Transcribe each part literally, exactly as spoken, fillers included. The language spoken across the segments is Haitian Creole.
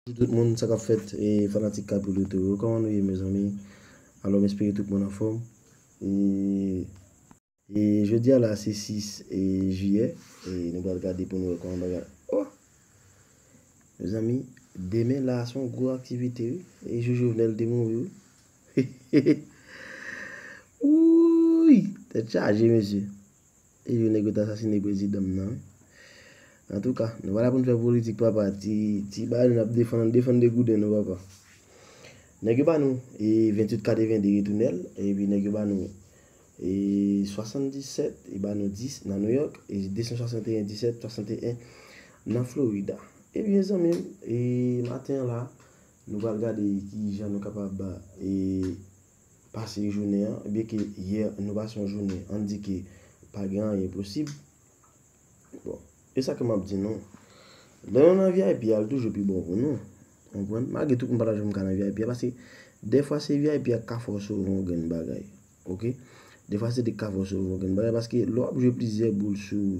Bonjou tout moun, sa k ap fèt, e fanatik Capiloto yo, kòman nou ye, mezanmi? Alò, m espere tout moun anfòm. E, e jodi a la, se sis, e, jiyè, e nou pral gade pou nou wè kòman bagay. Oh! Mezanmi, demen la, se yon gwo aktivite, wi. E jou Jovenel te mouri, wi. Wouy! Tèt chaje, mesye. E yo nèg yo t asasine prezidan m nan, wi. Antouka, nou pa la pou n fè politik, papa. Ti, ti bagay nou ap defann, defann de gouden nou, papa. Nèg yo ba nou, e, venntuit katrevenn de retounèl, epi nèg yo ba nou, e, swasanndisèt, e ba nou dis nan New York, e desan swasanteyen disèt, swasanteyen nan Florida. Ebyen, zanmi m, e, maten an la, nou pral gade kijan nou kapab, e, pase jounen an, byenke yè nou pase yon jounen, ann di ke pa gen anyen posib. Bon, e sa ke m ap di nou. Lè nou nan V I P a, l toujou pi bon pou nou. Konprann? Malgre tout moun pa ta janm ka nan V I P a, paske dèfwa se V I P a k ka fè w sove yon grenn bagay. Oke? Dèfwa se li k ka fè w sove yon grenn bagay, paske lè w ap jwe plizyè boul sou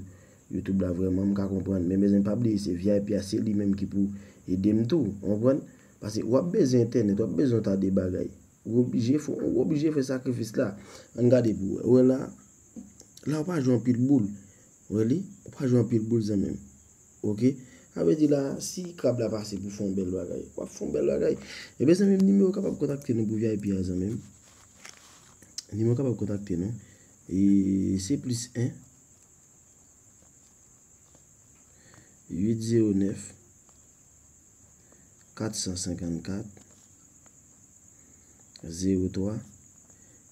YouTube la, vrèman, m ka konprann. Men, mezanmi, pa bliye, se V I P a, se li menm ki pou ede m tou. Konprann? Paske w ap bezwen entènèt, w ap bezwen yon ta de bagay. Ou oblije fè, ou oblije fè sakrifis la. Ann gade pou wè. Ou wè la, la ou pa jwe anpil boul. Ou wè li? Ou pa jwe anpil boul, zanmi m. Oke? Sa vle di la, si krab la pase pou fè yon bèl bagay, w ap fè yon bèl bagay. Ebyen, zanmi m, nimewo kapab kontakte nou pou V I P a, zanmi m. Nimewo kapab kontakte nou. E se plis en, uit zewo nèf, kat san senkannkat, zewo twa,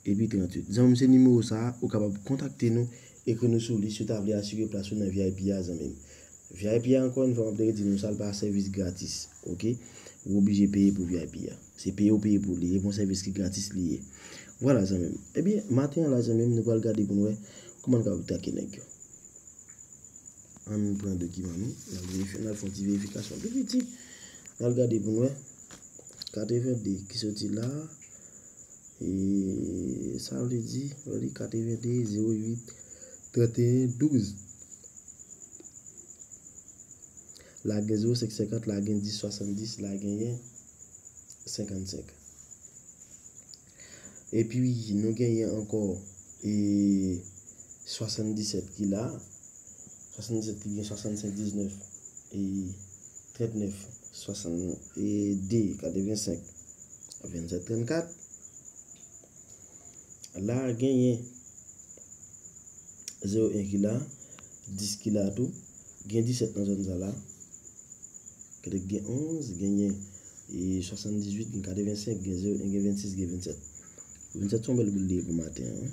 epi tranntuit. Zanmi m, se nimewo sa a, ou kapab kontakte nou, ekri nou sou li si w ta vle asire plas ou nan V I P a, zanmi m. V I P a, ankò yon fwa, m ap redi nou sa, l pa sèvis gratis, oke? Ou oblije peye pou V I P a. Se peye ou peye pou li, e pa yon sèvis ki gratis li ye. Vwala, zanmi m. Ebyen, maten an la, zanmi m, nou pral gade pou n wè kòman n kapab take nèg yo. Ann pran dokiman nou, n al verifye, n al fè yon ti verifikasyon tou piti. N al gade pou n wè. Katrevenn de ki soti la, e sa vle di, vle di katrevenn de, zewo uit, trannteyen, douz. La gen zewo senk senkant, la gen dis swasanndis, la genyen senkannsenk. Epi nou genyen ankò, e, swasanndisèt ki la. Swasanndisèt ki gen swasannsenk diznèf, e, trannèf, swasannde, katrevensenk, vennsèt trannkat. La genyen zewo en ki la, dis ki la tou. Gen disèt nan zòn sa la. Kèt gen onz, genyen, e, swasanndizuit, gen katrevensenk, gen zewo en, gen vennsis, gen vennsèt. Vennsèt se yon bèl boul li ye pou maten an, wi.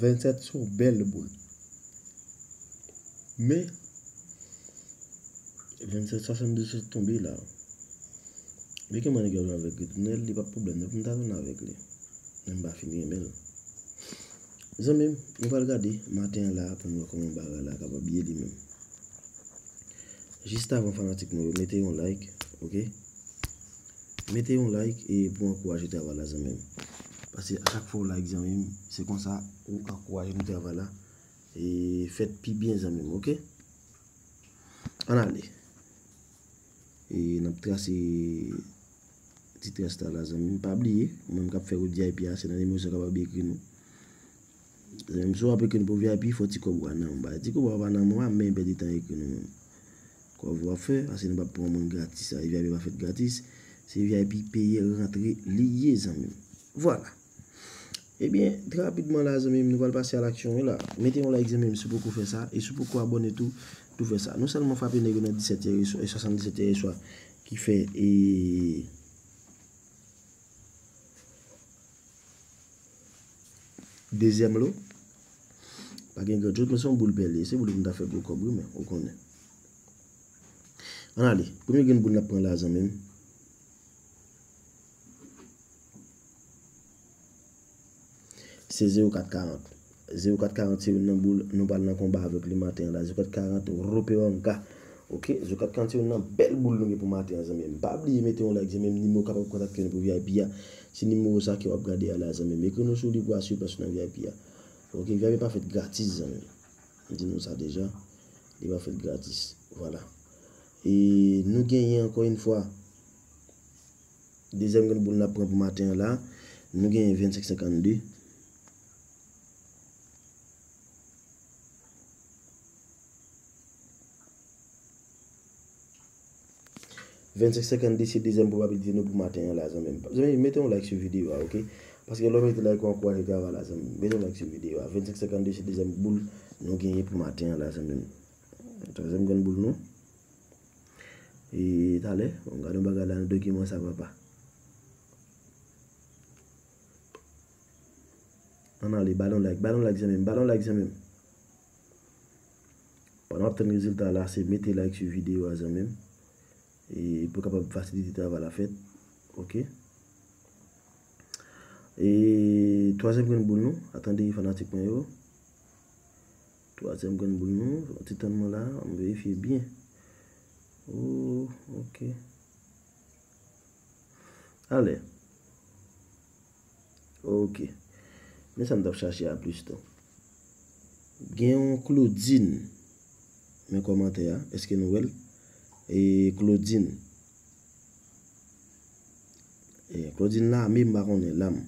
Vennsèt se yon bèl boul. Men, vennsèt swasanndisèt tonbe la. Men kòman nèg yo jwe avèk retounèl, li p ap pwoblèm nan pou m ta tounen avèk li. Men m pa fin renmen l. Zanmi m, nou pral gade maten an la pou n wè kòman bagay la kapab ye li menm. Jis avan fanatik mwen yo, mete yon like, oke? Mete yon like e pou ankouraje travay la, zanmi m. Paske a chak fwa w like, zanmi m, se konsa ou ankouraje nou travay la. E fèt pi byen, zanmi m, oke? Ann ale. E n ap trase ti tras la la, zanmi m. Pa bliye, ou menm k ap fè wout V I P a, se nan nimewo sa w kapab ekri nou. Zanmi m, si w ap ekri nou pou V I P, fò ti kòb ou a nan men w. Ti kòb ou a pa nan men w, men pèdi tan ekri nou menm. Kòb ou ap fè, paske nou p ap pran moun gratis. V I P pa fèt gratis. Se V I P peye rantre li ye, zanmi m. Vwala. Ebyen, trè rapidman la, zanmi m, nou pral pase a laksyon wi la. Mete yon like, zanmi m, si w poko fè sa. E si w poko abòne tou, tou fè sa. Nou sèlman frape nèg yo nan disèt yè e swasanndisèt yè e swa ki fè e dezyèm lo. Pa gen gran chòt, men se yon boul pèl li ye. Se boul pou n ta fè gwo kòb wi, men ou konnen. Ann ale. Premye grenn boul n ap pran la, zanmi m. Se zewo kat karant. Zewo kat karant se youn nan boul nou pral nan konba avèk li maten an la. Zewo kat karant, Ropeonga. Oke, zewo kat karant se youn nan bèl boul nou gen pou maten an, zanmi m. Pa bliye mete yon like, zanmi m, nimewo kapab kontakte nou pou V I P a. Se nimewo sa ke w ap gade a la, zanmi m. Ekri nou sou li pou asire plas ou nan V I P a. Oke, V I P pa fèt gratis, zanmi m. M di nou sa deja. Li pa fèt gratis. Vwala. E nou genyen ankò yon fwa dezyèm grenn boul n ap pran pou maten an la. Nou genyen vennsenk senkannde. Vennsenk senkannde se dezyèm pwobabilite nou pou maten an la, zanmi m. Zanmi m, mete yon like sou videyo a, oke? Paske lè w mete like, w ankouraje travay la, zanmi m. Mete yon like sou videyo a. Vennsenk senkannde se dezyèm boul nou genyen pou maten an la, zanmi m. Twazyèm grenn boul nou. E talè, bon, gade yon bagay la nan dokiman sa, papa. Ann ale, ba l yon like, ba l yon like, zanmi m, ba l yon like, zanmi m. Pandan w ap tann rezilta la, se mete like sou videyo a, zanmi m. E pou kapab fasilite travay la fèt. Oke. E twazyèm grenn boul nou. Atande, fanatik mwen yo. Twazyèm grenn boul nou. Yon ti tann mwen la, m verifye byen. Oh, oke. Ale. Oke. Men sa m t ap chache a plis tou. Gen yon Claudine. Men kòmantè a. Èske nou wè l? E Claudine. E Claudine Lame, m pa konnen, Lam.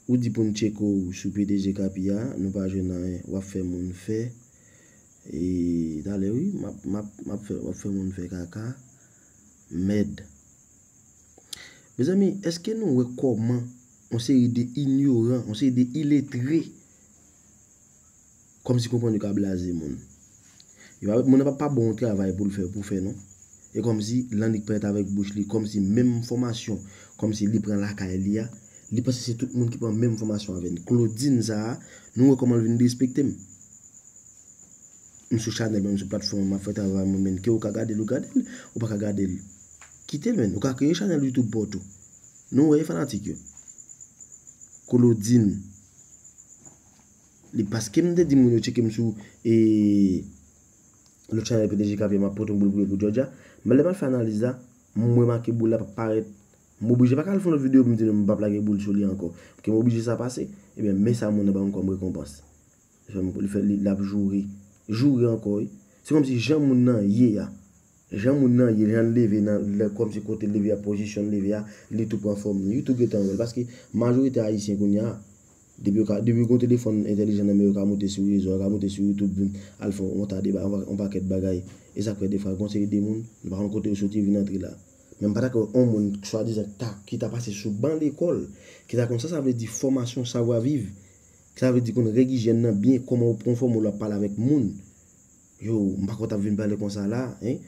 Ou di pou n tcheke w sou P D G Kapi a, nou pa jwenn anyen. W ap fè moun fè. E talè wi, m ap, m ap, m ap fè, w ap fè moun fè kaka. Mèd. Mezanmi, èske nou wè kòman yon seri de inyoran, yon seri de iletre, kòmsi konprann yo ka blaze moun? Yo pa, moun nan pa, pa ba w yon travay pou l fè, pou fè non. E kòmsi l annik parèt avèk bouch li, kòmsi menm enfòmasyon, kòmsi li pran lakay li a, li panse se tout moun ki pran menm enfòmasyon avè l. Claudine sa a, nou wè kòman l vin derespekte m. M sou chanèl mwen, m sou platfòm mwen, m ap fè travay mwen, men ke w ka gade l, ou gade l, ou pa ka gade l, kite l, men. Ou ka kreye chanèl YouTube pa w tou. Nou wè, fanatik yo. Claudine. Li paske m te di moun yo tcheke m sou, e, lòt chanèl P D G Kapi a, m ap pote yon boul pou yo pou Georgia. Men lè m al fè analiz la, m remake boul la pa parèt. M oblije pa ka al fè yon lòt videyo pou m di nou m p ap lage boul sou li ankò. Paske m oblije sa pase. Ebyen, men sa moun nan ban m kòm rekonpans. Li fè m, li fè, li, l ap joure. Joure ankò, wi. Se kòmsi jan moun nan ye a. Jan moun nan ye, jan l leve nan, lè, kòmsi kote l leve a, pozisyon l leve a, li tou pran fòm li. Wi, tou gentan wè l. Paske majorite Ayisyen kounye a, depi yo ka, depi yo gen yon telefòn entèlijan nan men yo, yo ka moute sou rezo, yo ka moute sou YouTube, vin al fè yon ta deba, yon, yon pakèt bagay. E sa k fè defwa, gen yon seri de moun, nou pa konn kote yo soti vin antre la. Men m pa dakò yon moun, swadizan, ta, ki ta pase sou ban lekòl, ki ta konn sa sa vle di fòmasyon, savwa viv, sa vle di konn règ ijyèn nan byen, kòman w pran fòm ou, lè w ap pale avèk moun. Yo, m pa kwè w t ap vin pale konsa la, en.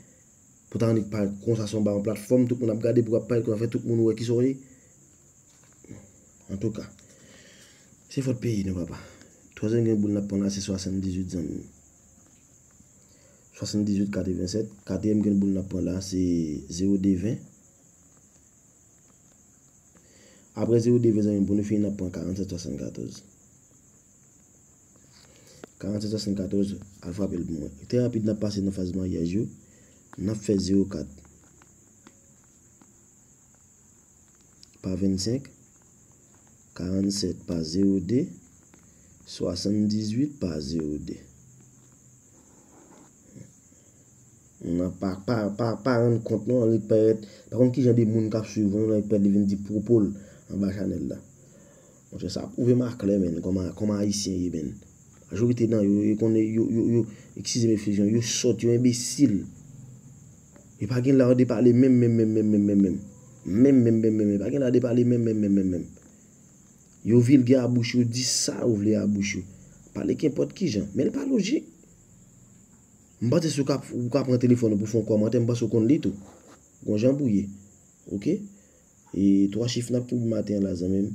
Pou w ta annik pale konsa sou anba yon platfòm, tout moun ap gade pou w ap pale konsa, fè tout moun wè kisa w ye. Antouka, se fòt peyi nou, papa. Twazyèm grenn boul n ap pran la, se swasanndizuit, zanmi m. Swasanndizuit katrevennsèt. Katriyèm grenn boul n ap pran la, se zewo de ven. Apre zewo de ven, zanmi m, pou nou fini, n ap pran karannsèt swasannkatòz. Karannsèt swasannkatòz, al frape l pou mwen. Trè rapid, n ap pase nan faz maryaj yo. N ap fè zewo kat pa vennsenk, karannsèt pa zewo de, swasanndizuit pa zewo de. Nan pa, pa, pa, pa rann kont non, annik parèt, pa konn ki jan de moun k ap swiv ou non, annik parèt li vin di pwopo l anba chanèl la. Monchè, sa pwouve m aklè, menn, kòman, kòman Ayisyen ye, menn. Majorite nan yo, yo konnen, yo, yo, yo, eskize m ekspresyon, yo sòt, yo enbesil. Yo pa gen la de pale menm, menm, menm, menm, menm, menm, menm. Menm, menm, menm, menm, menm, pa gen la de pale menm, menm, menm, menm, menm. Yo vilgè a bouch yo, di sa yo vle a bouch yo. Pale kenpòt ki jan, men l pa lojik. M panse si w ka, ou ka pran telefòn ou pou fè yon kòmantè, m panse w konn li tou. Gon jan pou ye. Oke? E twa chif n ap kenbe maten an la, zanmi m.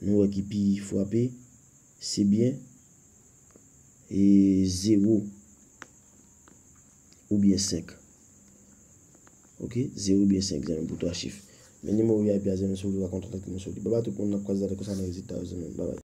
Nou wè ki pi frape. Se byen. E zewo oubyen senk. Oke? Zewo oubyen senk, zanmi m, pou twa chif. Men nimewo V I P a, zanmi m, si w vle w a kontakte m sou li. Babay tout moun, n ap kwaze talè konsa nan rezilta yo, zanmi m. Babay.